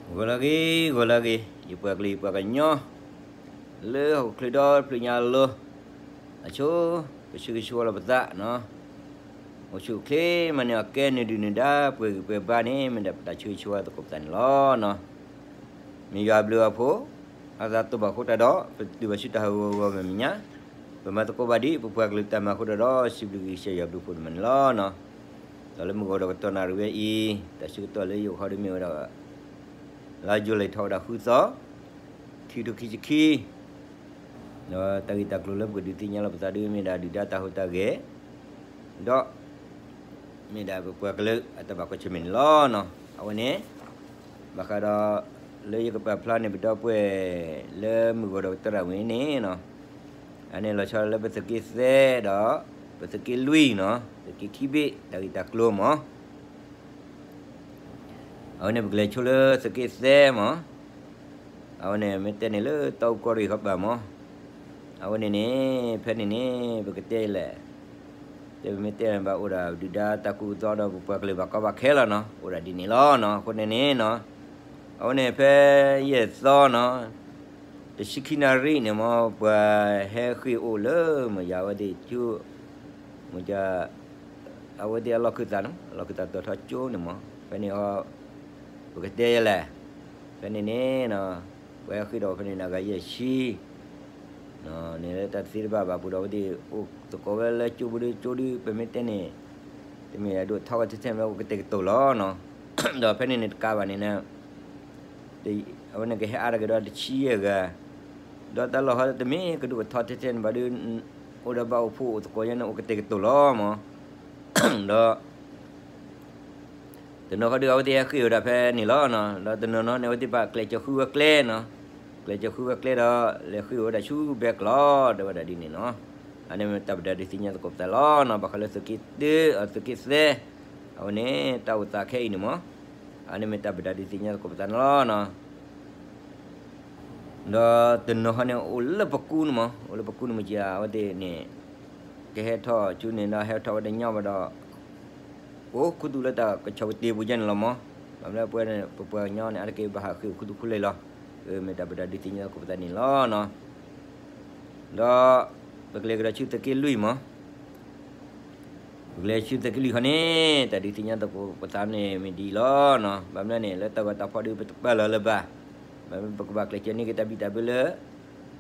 ဂီၤလၢအဂ့ၤ, ဂီၤလၢအဂ့ၤ, ယပှၤကလုာ်ယပှၤကညီ လၢဟီၣ်ခိၣ်ချၢဒီတဖျၢၣ်ညါအလိၤ, အဆိ ပဆၢဂ့ၤဆၢဝါလီၤပသးနီၤ, အိၣ်ဆူၣ်အိၣ်ချ့မးန့ၣ် အကဲနုာ်ဒုၣ်နုာ်ဒါ ပှဲၤဂံၢ်ပှဲၤဘါန့ၣ် မ့ၢ်ဒၣ်ပတၢ်ဆၢဂ့ၤဆၢဝါသကိးပသးန့ၣ်လီၤနီၤ. မ့ၢ်ယွၤအဘျုးအဖှိၣ် အသးတိၢ်ဘၣ်အဃိတၢ်ဒီး ပတုၤဘၣ်ဆူတၢ်ဟးဂီၤဂီၤမဲာ်ညါ, ပမၤသကိးဘၣ်ဒ်ပပှၤကလုာ်တၢ်မၤအဃိတၢ်ဒီး စံးဘျုးက့ၤကစၢ်ယွၤဘျုးဖှိၣ်ဒိၣ်မးန့ၣ်လီၤနီၤ. ဒီးလၢမုၢ်ဂီၤဒီးကတီၢ်နၣ်ရံၣ်ဝဲအံၤ တၢ်ဆၢကတီၢ်လၢယအိၣ်ဃီဒီးမ့ၢ်ဝဲဒၣ် လါယူၤလံထီၣ်ဝဲဒၣ်ဃုသီ, ခံကထိခံဆံခံ, ဒီးတၢ်ဂ့ၢ်တၢ်ကျိၤလၢပကဒုးသ့ၣ်ညါလီၤပသးဒ်မ့ၢ်ဒၣ်ဒုၣ်ဒါတၢ်ဟူးတၢ်ဂဲၤ, ဒီး မ့ၢ်ဒၣ်ပပှၤကလုာ်အတၢ်ဘၣ်ကွၢ်ဆၢၣ်မဲာ်န့ၣ်လီၤနီၤ. အဝဲန့ၣ် ဘၣ်ဃးဒီး လၢယကပာ်ဖျါန့ၢ်ပဒီပုၢ်ဝဲၢ် လၢမုၢ်ဂီၤဒီးကတီၢ်နၣ်ရံၣ်ဝဲန့ၣ်နီၤ, အန့ၣ်လီၤဆီလၢပသုးက့သၢဒီး ပသုးက့လွံၢ်နီၤ, သုးက့ခံဘ့ၣ်တၢ်ဂ့ၢ်တၢ်ကျိၤမး အဝဲန့ၣ်ပကလဲၤဆိလၢသုးက့သၢမး, အဝဲန့ၣ်မ့ၢ်တဲန့ၣ်လၢတီအူကီၢ်ရ့ၣ်ဃီပၤမး, အဝဲန့ၣ်န့ၣ် ဖဲန့ၣ်န့ၣ် ပကတဲလဲၣ်, တဲပမ့ၢ်တဲဘၣ်အိၣ်ဒၣ်ဒုၣ်ဒါတၢ်ကူၣ်သီဒီးပပှၤကလုာ်ဘၣ်ကီဘၣ်ခဲလီၤနီၤ, အိၣ်ဒၣ်ဒ်န့ၣ်လီၤနီၤ. အဃိန့ၣ်န့ၣ်နီၤ, အဝဲန့ၣ်ဖဲယဲၢ်သီနီၤ, တဆံခံနၣ်ရံၣ်န့ၣ်မး ပှၤဟဲဃ့ၢ်အိၣ်လၢမုၢ်ယၤအဝဲသ့ၣ်ဆူ မုၢ်ယၤ အဝဲသ့ၣ်အလီၢ်ခၢၣ်သးနီၤ, အလီၢ်ခၢၣ်သးတီၤထီကၠိန့ၣ်မး, ဖဲန့ၣ်အီၤ ပကတဲယဲလဲၣ်, ဖဲန့ၣ်န့ၣ်နီၤ, ပှၤဟဲဃ့ၢ်ဒီးဖဲန့ၣ်န့ၣ် အဂၤယဲၢ်ဆံ န့ၣ်လၢတၢ်သ့တဘၣ်ဘၣ်ပူၤဒီး အဝဲသ့ၣ်အိၣ်သကိးဝဲလၢကၠိပူၤဒီးကၠိဒီး ပမ့ၢ်တဲန့ၣ် တမ့ၢ်ဒိၣ်ထီကီထဲထဲမ့ၢ်အိၣ်ကတဲာ်ကတီၤလီၤနီၤ, ဒီးဖဲန့ၣ်န့ၣ်တကးဘၣ်န့ၣ် အဝဲန့ၣ်ကဟဲအါထီၣ်က့ၤဒီးတဆံယဲၢ်ဂၤ, ဒီးတၢ်လီၢ်ဟီတမ့ၢ်ကဒိၣ်ကထီထဲထဲန့ၣ်ဘၣ်ဒီး အိၣ်ဒီးဘၣ်အိၣ်ဖှိၣ်အိၣ်သကိးညါန့ၣ် အိၣ်ကတဲာ်ကတီၤလီၤမး, ဒီး တနီၤဃီဒီး အဝဲသ့ၣ်ဟဲဃ့ၢ်ဝဲဒၣ်ဖဲန့ၣ်လီၤနီၤ, ဒီးတနီၤနီၤန့ၣ် အဝဲသ့ၣ်ဘၣ်ကျဲးစၢးဃုဝဲကျဲနီၤ, ကျဲးစၢးဃုဝဲကျဲဒီး လဲၤဃ့ၢ်ဝဲဒၣ်ဆူဘဲကျီး တဲဝဲဒၣ်ဒ်န့ၣ်နီၤ, အန့ၣ်မ့ၢ်တၢ်ပဒၣ်ဒုးသ့ၣ်ညါသကိးပသးလီၤနီၤ, ဘၣ်ဃးလၢသုးက့တၢ အသုးက့သၢ, အဝဲန့ၣ်တၢ်အိၣ်သးခဲအံၤန့ၣ်မး, အန့ၣ်မ့ၢ်တၢ်ပဒၣ်ဒုးသ့ၣ်ညါသကိးပသးန့ၣ်လီၤနီၤ. ဒီးတနီၤဃီန့ၣ် အိၣ်လၢပကူန့ၣ်မး, အိၣ်လၢပကူန့ၣ်မးက့ၤ အဝဲသ့ၣ်န့ၣ် ကဟဲထီၣ်ဆူန့ၣ်ဒီး ဟဲထီၣ်ဝဲတညီဘၣ်ဒီး အိၣ်ခူသူၣ်လၢတၢ်ကဆီၣ်ကတ့ၤပူၤယဲန့ၣ်လီၤမး, ဘၣ်မနုၤပဝဲ ပပှၤကညီန့ၣ် အါတက့ၢ်ဘၣ်ဟးဃ့ၢ်အိၣ်ခူသူၣ်ခူလ့လီၤ, မ့ၢ်တၢ်ပဒၣ်ဒုးသ့ၣ်ညါသကိးပသးန့ၣ်လီၤနီၤ. ဒီး ပကလဲၤကဒီးဆူသုးက့လွံၢ်မး ပကလဲၤဆူသုးက့လွံၢ်ဃီန့ၣ် တၢ်ဒုးသ့ၣ်ညါသကိးပသးန့ၣ်မ့ၢ်ဒ်အံၤလီၤနီၤ, ဘၣ်မနုၤန့ၣ် လၢတၢ်ဂီၤတၢ်ဖီၣ်ဒီး ပတပာ်လီၤလၢၤဘၣ်, ဘၣ်မနုၤပကဘၣ်ကျဲးစၢးန့ၢ်က့ၤတၢ်ဘံၣ်တၢ်ဘၢလၢ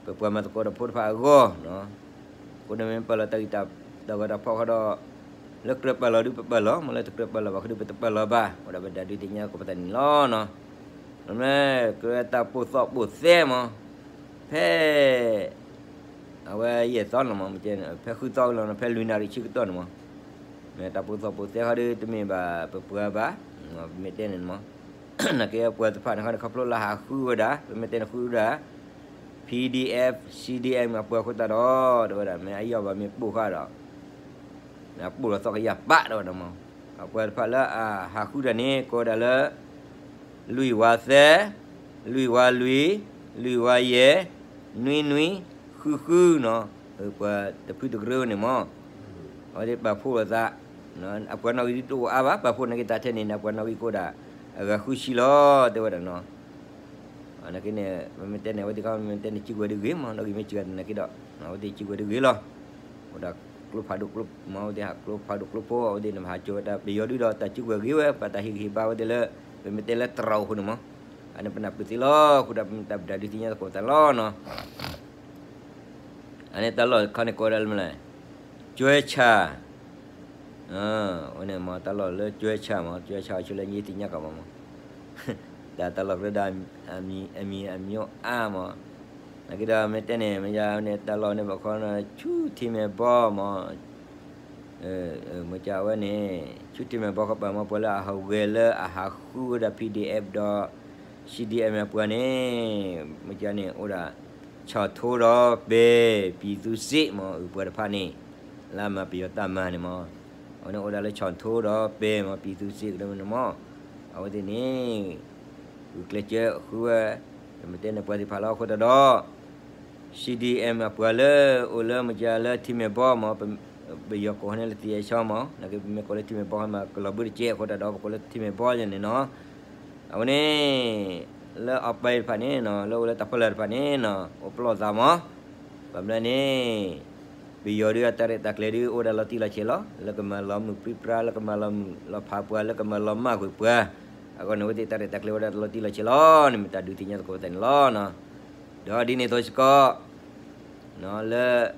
ပပှၤမၤသကိးတၢ်ဖိတဖၣ်အဂီၢ်နီၤ, အဃိန့ၣ်မ့ၢ်ပာ်လီၤတၢ်ဂီၤတၢ်ဖီၣ်ဃီဒီး လၢကြၢးပာ်လီၤဒီးပပာ်လီၤ, မ့ၢ်လၢတကြၢးပာ်လီၤဘၣ်ဃီဒီးပတပာ်လီၤဘၣ်, အိၣ်ဒၣ်ပဒၣ်ဒုးသ့ၣ်ညါသကိးပသးန့ၣ်လီၤနီၤ. မ့ၢ်ကဲတၢ်ပိာ်သီပိာ်သဲမး, ဖဲ အဝဲယဲၢ်သီန့ၣ်မး, ဖဲဃုသီလီၤနီၤ, ဖဲလွံၢ်နၣ်ရံၣ်ဆံကတီၢ်န့ၣ်မး, မ့ၢ်တၢ်ပိာ်သီပိာ်သဲဃီဒီး တမ့ၢ်ဘၣ်ပပှၤဘၣ်, ပမ့ၢ်တဲန့ၣ်မး, နာ်က့ပှၤတဖၣ်န့ၣ်ဃီန့ၣ် ခီဖျိလၢဟးဃုဝဲဒၣ် ပမ့ၢ်တဲန့ၣ်ဃုဝဲဒၣ် PDF CDM အပှၤအဃိသတးဒီး တဲဝဲဒၣ် မ့ၢ်အယီၢ်ဘၣ်မ့ၢ်ပိာ်ဃာ်ဒီး မ့ၢ်အပိာ်လီၤသီကယၤပာ် တဲဝဲဒၣ်မး, အပှၤတဖၣ်လၢအဟးဃုတၢ်န့ၣ် ကိးဝဲဒၣ်လၢ လွံၢ်ဝါသၢ, လွံၢ်ဝါလွံၢ်, လွံၢ်ဝါယဲၢ်, နွံနွံ, ဃုဃုနီၤ, ပှၤတဖုတကရၢန့ၣ်မး, အဝဲသ့ၣ်ပာ်ဖှိၣ်လိာ်သး, အပှၤနီၣ်ဂံၢ်ဒ်တအိၣ်အါဘၣ် ပာ်ဖှိၣ်နာ်က့တၢ်ထဲန့ၣ် အပှၤနီၣ်ဂံၢ်ကအိၣ်ဒၣ် အဂၤဃုဆံလီၤ တဲဝဲဒၣ်နီၤ. နာ်က့န့ၣ် မ့မ့ၢ်တဲန့ၣ် အဝဲသ့ၣ်ခီ မ့မ့ၢ်တဲန့ၣ် စုကဝဲၤဒ်ဂ့ၤမး နီၣ်ဂံၢ်မ့ၢ်စှၤနာ်က့ဒီး အဝဲသ့ၣ်စုကဝဲၤဒ်ဂ့ၤလီၤ. အိၣ်ဒၣ်ကျိဖးဒိၣ်ကျိမး အဝဲသ့ၣ်ဟးကျိဖးဒိၣ်ကျိဖိ အဝဲသ့ၣ်န့ၣ် ဟးကၠီဝဲတၢ်ပယီၤဒုဒီး တၢ်စုကဝဲၤဂ့ၤဝဲ ပှၤတၢ်ဟ့ၣ်ဂံၢ်ဟ့ၣ်ဘါဝဲသ့ၣ်လၢ ပမ့ၢ်တဲလၢတရၣ်အိၣ်အဃိန့ၣ်မး အန့ၣ်ပနၢ်ပၢၢ်သ့လီၤ. အဃိဒီးပမ့ၢ်တၢ်ပဒၣ်ဒုးသ့ၣ်ညါသကိးသးလီၤနီၤ. အန့ၣ်တၢ်လီၢ်တခီန့ၣ်ကိးဝဲဒၣ်လၢမနုၤလဲၣ်, ကၠွဲဆၣ်, အဝဲန့ၣ်မး တၢ်လီၢ်လၢကၠွဲဆၣ်မး ကၠွဲဆၣ်အဆူလၢယသ့ၣ်ညါကီးမးမး တၢ်တၢ်လီၢ်ကြၢးဒၣ် အမံၤအမံၤအမျိုးအါမး, နာ်က့ဒီးမ့ၢ်တဲန့ၣ် မ့ၢ်ယၤန့ၣ် တၢ်လီၢ်န့ၣ်ဘၣ်ခီန့ၣ် ဆူထံမဲာ်ဘီမး မ့ၢ်ကဝဲန့ၣ် ဆူထံမဲာ်ဘီခီပၤမး ပှၤလၢအဟးဂဲၤလၢအဟးဃုဝဲဒၣ် PDF ဒီး CDM အပှၤန့ၣ် မ့ၢ်ကန့ၣ် အိၣ်ဒၣ် ဆီၣ်ထိဒီးပဲ ပြည်သူ့စစ် မး အပှၤတဖၣ်န့ၣ် လၢအမၤပယီၤတၢ်မၤန့ၣ်မး အဝဲန့ၣ်အိၣ်ဒၣ်လၢဆီၣ်ထိဒီးပဲမး ပြည်သူ့စစ် ကဒၢမးန့ၣ်မး အဝဲသ့ၣ်န့ၣ် ဂုာ်ကျဲးစၢးဃုဝဲ မ့ၢ်တဲန့ၣ်ပှၤသ့ၣ်တဖၣ်လီၤ. အဃိသတးဒီး CDM အပှၤလၢအိၣ်လၢမ့ၢ်ကလၢထံမဲာ်ဘီမး ပယီၤကိးန့ၣ်လၢ သံအဆီ မး နာ်က့ပမ့ၢ်ကိးလၢထံမဲာ်ဘီမး ကလီၤဘၢတကဲးအဃိသတးဒီး ပကိးလၢထံမဲာ်ဘီယဲန့ၣ်နီၤ အဝဲန့ၣ် လၢအပၢ်တဖၣ်န့ၣ်နီၤ လၢအိၣ်လၢတၢ်ဖီလာ်တဖၣ်န့ၣ်နီၤ အိၣ်ပလီၢ်သးမး, ဘၣ်မနုၤန့ၣ် ပယီၤဒုးအတၢ်ရဲၣ်တၢ်ကျဲၤဒုးအိၣ်ဝဲဒၣ်လီၤတံၢ်လီၤဆဲးလီၤ. လၢကမၤလီၤမုၢ်ပြံပြါ လၢကမၤလီၤမုၢ်လီၤဖးပှၤ လၢကမၤလီၤမၢ်ကွံာ်ပှၤ, အဂီၢ်န့ၣ် အဝဲသ့ၣ်တၢ်ရဲၣ်တၢ်ကျဲၤအိၣ်ဝဲဒၣ်လီၤတံၢ်လီၤဆဲးလီၤန့ၣ် မ့ၢ်တၢ်ဒုးသ့ၣ်ညါသကိးပသးန့ၣ်လီၤ. ဒီးဒ်န့ၣ်အသိးစ့ၢ်ကီး လၢ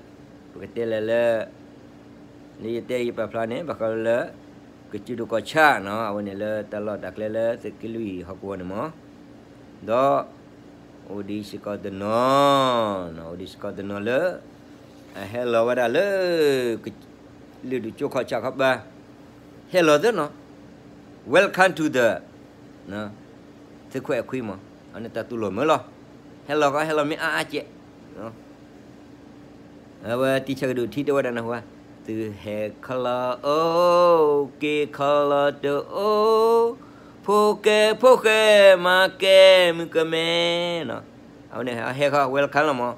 ပကတဲလဲၣ်လၢ လၢယတဲယပာ်ဖျါန့ၣ် ဘၣ်ဃးလၢ ကစၢၢ်ဒိၣ်ကီၢ်ဆၣ်နီၤ အဝဲန့ၣ်လၢတၢ်လီၢ်တၢ်ကျဲလၢသုးက့လွံၢ်ဟီၣ်ကဝီၤန့ၣ်မး, ဒီး အိၣ်ဒံးစ့ၢ်ကီးတနီၤ အိၣ်ဒံးစ့ၢ်ကီးတနီၤလၢ အဟဲလီၤဝဲဒၣ်လၢ လၢၢ်ဒိၣ်ကၠိခီၣ်ဆၣ်ခီပၤ ဟဲလီၤသ့နီၤ welcome to the သုးခွဲးအခွံမး အန့ၣ်တၢ်တူၢ်လိာ်မုာ်လီၤ. ဟဲလီၤဃီ ဟဲလီၤမ့ၢ်အါအါကဲး အဝဲတံဆၢကဒိၣ်ထံတဲဝဲဒၣ်နၢ်ဟူဧါ, သုးဟဲခီလီၤအိၣ် က့ၤခီလီၤတအိၣ်, ဖိကဲဖိဃဲမၤကဲမုၢ်ကမဲနီၤ, အဝဲန့ၣ်ဟဲဃီ welcome လီၤမး,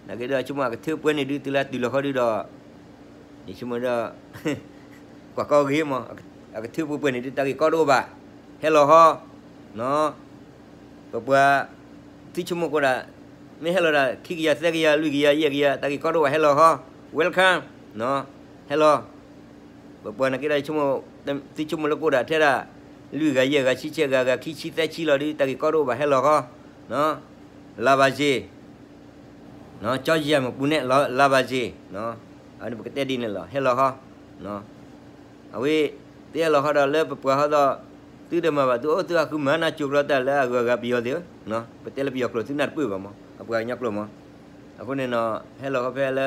နာ်က့ဒီးဆိကမိၣ်အကထၢပှဲၤန့ၣ်ဒုးတုၤလၢတုၤလီၤဃီဒုးဒီး ယဆိကမိၣ်ဒီး ကွၢ်ကီဂ့ၤမး, အကထၢပှဲၤပှဲၤန့ၣ်ဒုးတၢ်ဂ့ၢ်ကီတအိၣ်ဘၣ်, ဟဲလီၤဃီ ပပှၤ သုဆိကမိၣ်ကီးဒၣ် မ့ၢ်ဟဲလီၤဒၣ်ခံကယၤသၢကယၤလွံၢ်ကယၤယဲၢ်ကယၤ တၢ်ဂ့ၢ်ကီတအိၣ်ဘၣ် ဟဲလီၤဃီ welcome ဟဲလီၤ, ပပှၤနာ်က့ဒီး သုဆိကမိၣ်လၢကအိၣ်ဒၣ်ထဲဒၣ် လွံၢ်ဂၤယဲၢ်ဂၤဆံဆဲဂၤဂၤခံဆံသၢဆံလီၤဒုး တၢ်ဂ့ၢ်ကီတအိၣ်ဘၣ် ဟဲလီၤဃီ, လါဘၣ်စ့ၢ် ကၠီယၤမပူၤန့ၣ် လါဘၣ်စ့ၢ်, အန့ၣ်ပကတဲဒ်န့ၣ်လီၤ ဟဲလီၤဃီ, အဝဲ သုဟဲလီၤဃီဒီးလၢပပှၤဃီဒီး သုတမၤဘၣ်သုအိၣ်သုအဃုမၤနၢ်ကၠိကျီတၢ်လၢအဂုၤအဂၤပယီၤသ့ၣ်ဧၢ, ပတဲလၢပယီၤကျိာ်သုနၢ်တပၢၢ်ဘၣ်မး အပှၤကညီကျိာ်မး, အဃိန့ၣ်နီၤ ဟဲလီၤဃီဖဲလၢ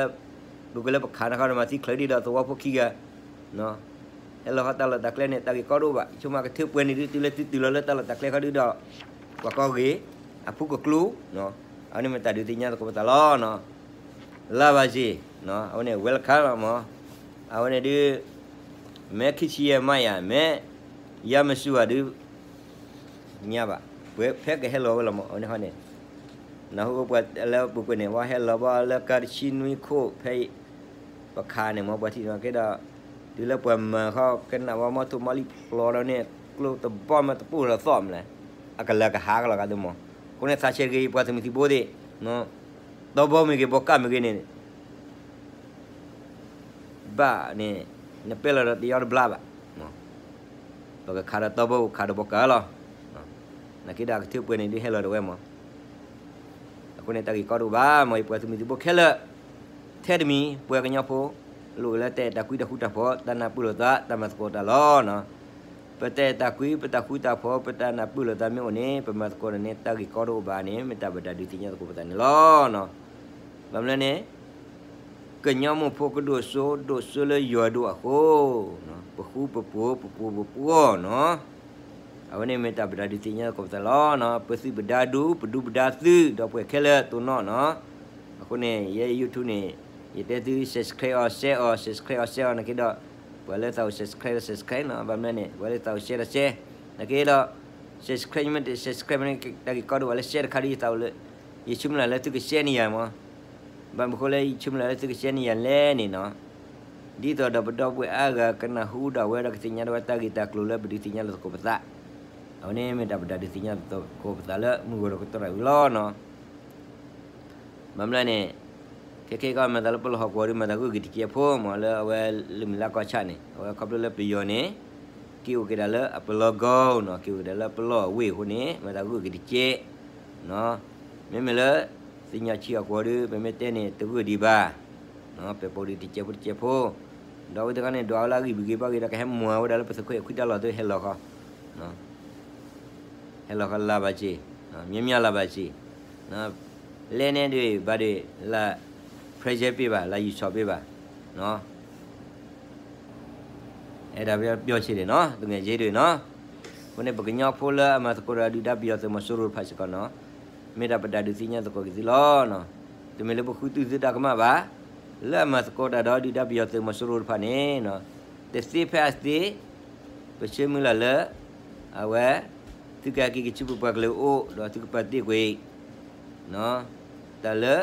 ပူၤကွံာ်လၢပခးနၤဃီဒီးမၤသံချၢဒ်ဒီးသဝီဖိခံဂၤ ဟဲလီၤဃီတၢ်လီၢ်တၢ်ကျဲန့ၣ် တၢ်ဂ့ၢ်ကီတအိၣ်ဘၣ် ဆိကမိၣ်ကထၢပှဲၤန့ၣ်ဒုး တုၤလၢသုတုၤလီၤလၢတၢ်လီၢ်တၢ်ကျဲဃီဒုးဒီး ကွၢ်ကီဂ့ၤ အဖုကကျူ အဝဲန့ၣ်မ့ၢ်တၢ်ဒုးသ့ၣ်ညါသကိးပသးလီၤ. လါဘၣ်စ့ၢ် အဝဲန့ၣ် welcome လီၤမး, အဝဲန့ၣ်ဒုး မ့ၢ်ခံဆံယဲၢ်မးယၤ မ့ၢ်ယၤမ့ၢ်စူၤဘၣ်ဒုး ညါဘၣ် ပှဲၤဖဲကဟဲလီၤဝဲလီၤမး အဝဲန့ၣ်ဃီန့ၣ် နၢ်ဟူပှၤလၢပူၤကွံာ်န့ၣ် ဝဲဟဲလီၤဘၣ်လၢကါတဆံနွံခိၣ်ဖဲ ပခးန့ၣ်မး ပှၤထံၣ်န့ၣ်က့ဒီး တုၤလၢပှၤမၤဃီကနၣ်ဝဲမီထိၣ်မီလံဖျိဒီးန့ၣ် ကျိတဘီမ့ၢ်တပူၤလီၤသီၣ်မလဲၣ် အကလၤကဟးကလီၤကဒီးမး, အဃိန့ၣ်သးဆဲးတဂ့ၤ ပှၤသုးမုၢ်သံၣ်ဘိသ့ၣ် တီဘီမ့ၢ်ဂ့ၤ ဘီကၣ်မ့ၢ်ဂ့ၤန့ၣ် ဘၣ်န့ၣ် နပဲလီၤဒီးတယီတဘျါဘၣ်, ပကခးဒီးတီဘီ ခးဒီးဘီကၣ်လီၤ, နာ်က့ဒီးအကထၢပှဲၤန့ၣ်ဒုးဟဲလီၤဒၣ်ဝဲမး, အဃိန့ၣ်တၢ်ဂ့ၢ်ကီတအိၣ်ဘၣ်မး ယပှၤသုးမုၢ်သံၣ်ဘိခဲလၢာ်, ထဲတမံၤ ပှၤကညီဖိ လိၣ်လၢတၢ်အဲၣ်တၢ်ကွံတၢ်ဃူတၢ်ဖိး တၢ်နၢ်ပၢၢ်လိာ်သး တၢ်မၤသကိးတၢ်လီၤ. ပတၢ်အဲၣ်တၢ်ကွံ ပတၢ်ဃူတၢ်ဖိး ပတၢ်နၢ်ပၢၢ်လိာ်သးမ့ၢ်အိၣ်န့ၣ် ပမၤသကိးတၢ်န့ၣ် တၢ်ဂ့ၢ်ကီတအိၣ်ဘၣ်န့ၣ် မ့ၢ်တၢ်ပတၢ်ဒုးသ့ၣ်ညါသကိးပသးန့ၣ်လီၤ. ဘၣ်မနုၤလဲၣ်န့ၣ် ကညီမိၢ်ဖိကဒိၣ်စိ ဒိၣ်စိလၢယွၤဒိၣ်အဃိ, ပဃူပဖိး ပပှိၤပပှီၢ်နီၤ, အဝဲန့ၣ်မ့ၢ်တၢ်ပတၢ်ဒုးသ့ၣ်ညါသကိးပသးလီၤ. ပသုးပဒါဒူ ပဒူပဒါသုး ဒီးပှဲၤခဲလၢာ်တိၢ်နီၣ်နီၤ, အဃိန့ၣ် ယဲ YouTube န့ၣ် ယတဲသု subscribe အီၤ share အီၤ subscribe အီၤ share အီၤ နာ်က့ဒီး ပှၤလၢသးအိၣ် subscribe ဒီး subscribe နီၤ, ဘၣ်မနုၤလဲၣ်န့ၣ် ပှၤလၢသးအိၣ် share ဒီး share နာ်က့ဒီး subscribe မ့ၢ်တ subscribe မ့ၢ်န့ၣ် တၢ်ဂ့ၢ်ကီဒိၣ်ဘၣ်လၢ share တခါဒီးယသးအိၣ်လၢ ယဆိကမိၣ်လၢသုက share န့ၢ်ယၤမး, ဘၣ်မနုၤအဃိလၢယဆိကမိၣ်လၢသုက share န့ၢ်ယၤလဲၣ်န့ၣ်နီၤ, ဒ်သိးဒီးပဒီပုၢ်ဝဲၢ်အါဂၤကနၢ်ဟူဒီးအဝဲဒီးကသ့ၣ်ညါဒီးဝဲတၢ်ဂ့ၢ်တၢ်ကျိၤလၢပဒုးသ့ၣ်ညါလိာ်သကိးပသး, အဝဲန့ၣ်မ့ၢ်တၢ်ပတၢ်ဒုးသ့ၣ်ညါလိာ်သကိးပသးလၢမုၢ်ဂီၤဒီးကတီၢ်တၢ်အံၤလီၤနီၤ. ဘၣ်မနုၤလဲၣ်န့ၣ် ခဲခဲကီးမၤသးလၢပလီၢ်ဟီၣ်ကဝီၤဒီး မၤသးဂုာ်က့ၤတကဲးဖိမး လၢအဝဲလၢမုၢ်လၢ်ကီၢ်ဆၣ်န့ၣ် အဝဲခီဖျိလၢပယီၤန့ၣ် က့ၤအိၣ်က့ၤဒၣ်လၢအပလီၢ်ကီၢ်နီၤ, က့ၤအိၣ်က့ၤဒၣ်လၢပလီၢ်အဝ့ၢ်အဃိန့ၣ် မၤသးဂုာ်က့ၤတကဲးနီၤ. မ့မ့ၢ်လၢ သ့ၣ်ညါဆံးအကဝီၤဒီး ပမ့ၢ်တဲန့ၣ် တဂုာ်ဒံးဘၣ် ပပှၤဒုးတကဲးဖိတကဲးဖိ, ဒီးအဝဲတခါန့ၣ် ဒွးဝဲလၢအဂံၢ်ဘၣ်ဂ့ၤဘၣ်ဂ့ၤဒီး ကဟဲမၤဝဲဒၣ်လၢပသုးခွဲးခွံတၢ်လီၢ်ဒီး ဟဲလီၤဃီ ဟဲလီၤဃီလၢ်ဘၣ်စ့ၢ်, မ့ၢ်မ့ၢ်လၢ်ဘၣ်စ့ၢ်, လဲၣ်န့ၣ်ဒုးဘၣ်ဒီး လၢ pressure ပ့ၢ်ဘၣ် လၢယူၤဆီၣ်ပ့ၢ်ဘၣ် အဲၣ်ဒိးပျီဆံးဒံးနီၤ သူငယ်ချင်းတွေနီၤ, အဃိန့ၣ် ပကညီဖိလၢအမၤသကိးတၢ်ဒီးဒုၣ်ဒါပယီၤသုးမီၤစိရိၤတဖၣ်စ့ၢ်ကီးနီၤ, မ့ၢ်တၢ်ပတၢ်ဒုးသ့ၣ်ညါသကိးက့ၤသုလီၤ. တမ့ၢ်လၢပဃုသုးသုတၢ်ကမၣ်ဘၣ်, လၢအမၤသကိးတၢ်ဒီးဒုၣ်ဒါပယီၤသုးမီၤစိရိၤတဖၣ်န့ၣ် တသ့ဖဲအသ့ ပဆၢမုၢ်လၢ်လၢ အဝဲ သုကဟဲက့ၤကဆူပပှၤကလုာ်အအိၣ် ဒီးသုကပာ်တ့ၢ်ကွံာ် တၢ်လၢ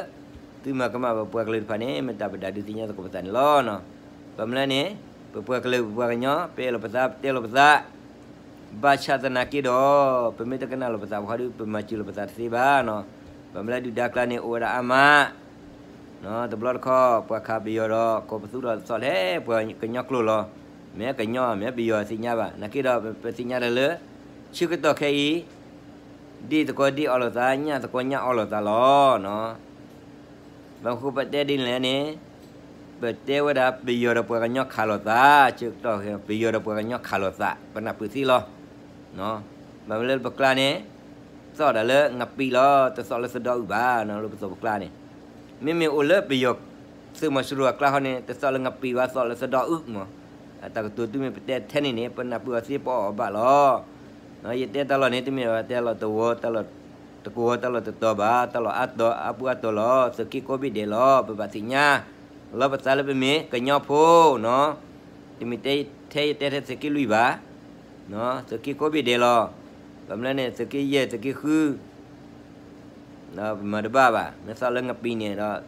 သုမၤကမၣ်ပပှၤကလုာ်တဖၣ်န့ၣ် မ့ၢ်တၢ်ပတၢ်ဒုးသ့ၣ်ညါသကိးပသးန့ၣ်လီၤ. ဘၣ်မနုၤလဲၣ်န့ၣ် ပပှၤကလုာ်ပပှၤကညီ ပအဲၣ်လိာ်ပသး ပတဲလိာ်ပသး ဘၣ်ဆၣ်သနာ်က့ဒီး ပမ့ၢ်တကနၣ်လီၤပသးဘၣ်ဃီဒီး ပမၤစၢၤလီၤပသးတသ့ဘၣ်နီၤ. ဘၣ်မနုၤလဲၣ် ဒုၣ်ဒါကျါန့ၣ် အိၣ်ဝဲဒၣ်အါမး, တဘျီတခီၣ် ပှၤခးပယီၤဒီး ကိးပသူထီၣ်သီၣ်ထဲပှၤကညီကျိာ်လီၤ. မ့ၢ်ကညီ မ့ၢ်ပယီၤသ့ၣ်ညါဘၣ်. နာ်က့ဒီး ပသ့ၣ်ညါဒီးလၢ ဆၢကတီၢ်ခဲအံၤ ဒ့ၣ်သကိးဒ့ၣ်အီၣ်လိာ်သး, ညၣ်သကိးညၣ်အီၣ်လိာ်သးလီၤ. ဘၣ်မနုၤပတဲဒ်လဲၣ်န့ၣ်, ပတဲဝဲဒၣ်ပယီၤဒီးပှၤကညီခးလိာ်သး, ဆၢကတီၢ်ခဲအံၤ ပယီၤဒီးပှၤကညီခးလိာ်သး, ပနၢ်ပၢၢ်သ့လီၤ. ဘၣ်မနုၤလၢပကျါန့ၣ် သီၣ်ဒၣ်လၢငပံးလီၤ, တသီၣ်လၢသဒီအုးဘၣ်, လၢပသိးပကျါန့ၣ်, မ့မ့ၢ်အိၣ်လၢပယီၤ သုးမီၤစိရိၤအကျါဃီန့ၣ် တသီၣ်လၢငပံးဘၣ်, သီၣ်လၢသဒီအုးမး. အတၢ်ကတိၤတုၤမ့ၢ်ပတဲထဲန့ၣ်န့ၣ် ပနၢ်ပၢၢ်အီၤသ့ ပအီၣ်အီၤဘၣ်လီၤ. ယတဲတၢ်လီၢ်န့ၣ် တမ့ၢ်ဘၣ်တဲလီၤတဝီ, တကဝီၤတၢ်လီၢ်တတီၤဘၣ်, တၢ်လီၢ်အါတီၤ အါပူၤအါတီၤလီၤ. သုးက့ကိးဘ့ၣ်ဒဲးလီၤ. ပဘၣ်သ့ၣ်ညါလီၤပသးလၢပမ့ၢ်ကညီဖိနီၤ. တမ့ၢ်ထဲယတဲထဲသုးက့လွံၢ်ဘၣ်, သုးက့ကိးဘ့ၣ်ဒဲးလီၤ. ဘၣ်မနုၤလဲၣ်န့ၣ် သုးက့ယဲၢ် သုးက့ဃု ပမၤတဘၣ်ဘၣ်. မ့ၢ်သီၣ်လၢငပံးန့ၣ်ဒီး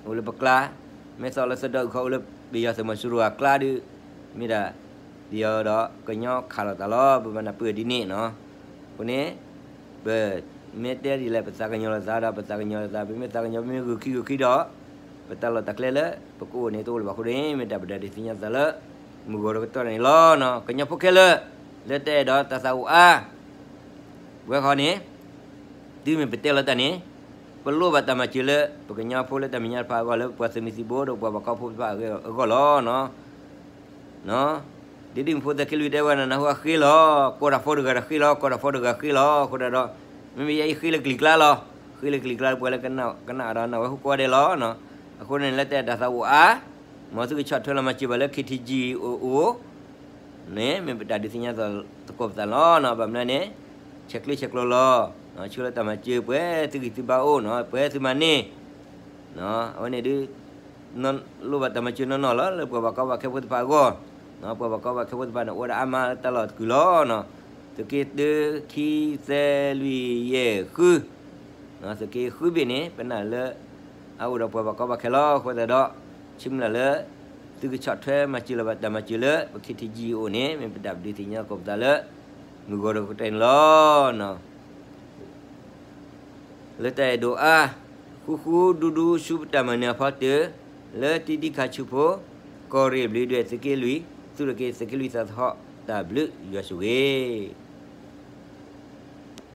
အိၣ်လၢပကျါ, မ့ၢ်သီၣ်လၢသဒီအုးခီအိၣ်လၢပယီၤသုးမီၤစိရိၤအကျါဒီး မ့ၢ်ဒၣ် ပယီၤဒီးကညီခးလိာ်သးလီၤ. ပဘၣ်နၢ်ပၢၢ်ဒ်န့ၣ်နီၤ. အဃိန့ၣ် ပမ့ၢ်တဲဒ်လဲၣ် ပသးကညီၤလိာ်သးဒီး ပသးကညီၤလိာ်သး, ပမ့ၢ်သးကညီၤ ပမ့ၢ်ဂုာ်ခံဂုာ်ခံဒီး ပတၢ်လီၢ်တၢ်ကျဲလၢပကအိၣ်န့ၣ် တအိၣ်လၢၤဘၣ်အဃိန့ၣ် မ့ၢ်တၢ်ပဒၣ်ဒုးသ့ၣ်ညါသးလၢ မုၢ်ဂီၤတကတီၢ်န့ၣ်လီၤ. ကညီဖိခဲလၢာ် လၢတအဲၣ်ဒိးတၢ်သးအိၣ်အါ ပဝဲဃီန့ၣ် တုၤမ့ၢ်ပတဲလီၤတၢ်န့ၣ် ပလိၣ်ဘၣ်တၢ်မၤစၢၤလၢ ပကညီဖိလၢတၢ်မဲာ်ညါတဖၣ်အဂီၢ် လၢပှၤသုးမုၢ်သံၣ်ဘိဒီးပှၤဘၣ်ကီဘၣ်ခဲအဂီၢ်လီၤ. ဒ်ဒ်မုၣ်ဖိသၢက့လွံၢ်တဲဝဲန့ၣ် နၢ်ဟူအဃ့လီၤ, ကိးတၢ်ဖိတဂၤဒီးဃ့လီၤ, ကိးတၢ်ဖိတဂၤဃ့လီၤ. အဃိဒၣ်ဒီး မ့မ့ၢ်ယဲအံၤဃ့လၢကလံၤကျါလီၤ, ဃ့လၢကလံၤကျါလၢပှၤလၢကနၣ်ဒီးနၢ်ဝဲဟူကိးဂၤဒဲးလီၤ. အဃိန့ၣ် လၢတအဲၣ်ဒိးတၢ်သးအိၣ်အါ မ်သုကဆီၣ်ထွဲလီၤမၤစၢၤဘၣ်လၢ ခ့ထံကၠံၣ်အိၣ်အိၣ် န့ၣ် မ့ၢ်ပတၢ်ဒုးသ့ၣ်ညါသကိးပသးလီၤ. ဘၣ်မနုၤလဲၣ်န့ၣ် ဆဲးကျၢဆဲးကျိးလီၤ, ဆှၢလၢတၢ်မၤစၢၤပှဲၤသုဂံၢ်သုဘါအိၣ်နီၤ, ပှဲၤသုမၤန့ၢ်, အဝဲန့ၣ်ဒုး လိၣ်ဘၣ်တၢ်မၤစၢၤနီၢ်နီၢ်လီၤ လၢပှၤဘၣ်ကီဘၣ်ခဲဖိတဖၣ်အဂီၢ်, ပှၤဘၣ်ကီဘၣ်ခဲဖိတဖၣ်န့ၣ် အိၣ်ဝဲဒၣ်အါမးလၢတၢ်လီၢ်တကုာ်လီၤ. သုးက့တၢ ခံ သၢ လွံၢ် ယဲၢ် ဃု သုးက့ဃုဘ့ၣ်န့ၣ် ပနာ်လၢ အအိၣ်ဒီးပှၤဘၣ်ကီဘၣ်ခဲလီၤ. အဃိသတးဒီး ဆၢမုၢ်လၢ်လၢ သုကဆီၣ်ထွဲမၤစၢၤလီၤဘၣ်တၢ်မၤစၢၤလၢ ပ ခ့ထံကၠံၣ်အိၣ်န့ၣ် မ့ၢ်ပတၢ်ဒုးသ့ၣ်ညါသကိးပသးလၢ မုၢ်ဂီၤတကတီၢ်န့ၣ်လီၤ. လၢတၢ်အဲၣ်ဒိးအါ ဃူဃူဒူဒူဆူပတၢ်မၤနၢၤအဖီတၢၢ် လၢတံဒံခါဆူဖိ ကီၢ်ရ့ၣ်ဘျုးဒွဲၣ်သုးက့လွံၢ် သုးရ့ၣ်က့သုးက့လွံၢ်သးသဟီၣ် တၢ်ဘျုးယွၤဆိၣ်ဂ့ၤ